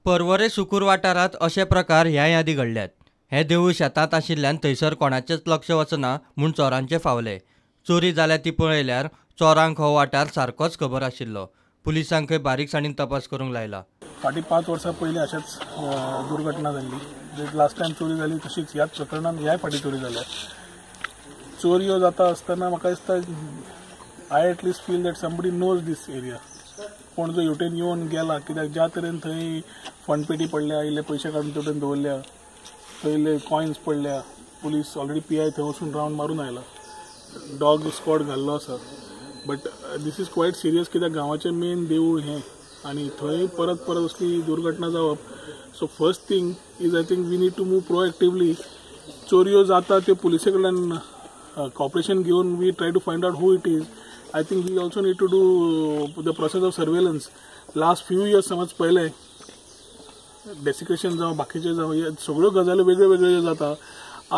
पर्वरे सुकूर वाठारांत अशे प्रकार ह्याय आदीं घडल्यात. हें देवूळ शेतांत आशिल्ल्यान थंयसर कोणाचेंच लक्ष वचना म्हूण चोरांचे फावले. चोरी जाल्या ती पळयल्यार चोरांक हो वाठार सारकोच खबर आशिल्लो. पुलिसांकय बारीकसाणीन तपास करूंक लायला. फाटीं 5 वर्सां पयलीं अशेंच दुर्घटना जाल्ली. लास्ट टायम चोरी जाली तशीच ह्याच प्रकरणान ह्याय फाटीं चोरी जाल्या. चोरयो जाता आसतना म्हाका दिसता I at least feel that somebody knows this area. कोण जो हेवटेन येवन गेला, कित्याक ज्या तरेन थंय फंडपेटी पडल्या, इल्ले पयशे काडून तेवटेन दवरल्या, थंय इल्ले कॉयन्स पडल्या. पुलीस ऑलरेडी पी I थंय वचून रावंड मारून आयला, डॉग स्क्वॉड घाल्लो आसा. But this is quite serious, कित्याक गांवाचें मेन देवूळ हें आनी थंय परत परत असली दुर्घटना जावप. So first thing is I think we need to move proactively. चोरयो जाता त्यो पुलिसे कडल्यान कॉपरेशन घेवन we try to find out who it is. I think we also need to do the process of surveillance. Last few years समज पळयलें desecration जावं बाकीचें जावं, हे सगळ्यो गजाली वेगळ्यो वेगळ्यो जाता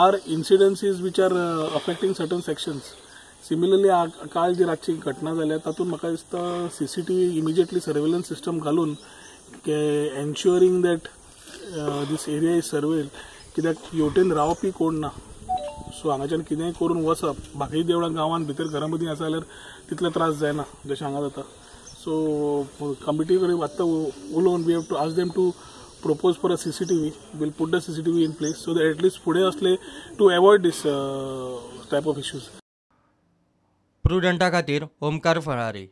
are incidences which are affecting certain sections. Similarly काल जी रातची घटना जाल्या तातूंत म्हाका दिसता CCTV immediately surveillance system घालून ensuring that this area is surveil. कित्याक हेवटेन रावपी कोण ना, सो हांगाच्यान कितेंय करून वचप. बाकी देवळां गांवांत भितर घरां मदीं आसा जाल्यार तितले त्रास जायना जशें हांगा जाता. सो कमिटी कडेन आत्तां उलोवन we have to ask them to propose for a CCTV. We'll put the CCTV in place so that at least फुडें असले to avoid this type of issues. प्रुडंटा खातीर ओमकार फरारी.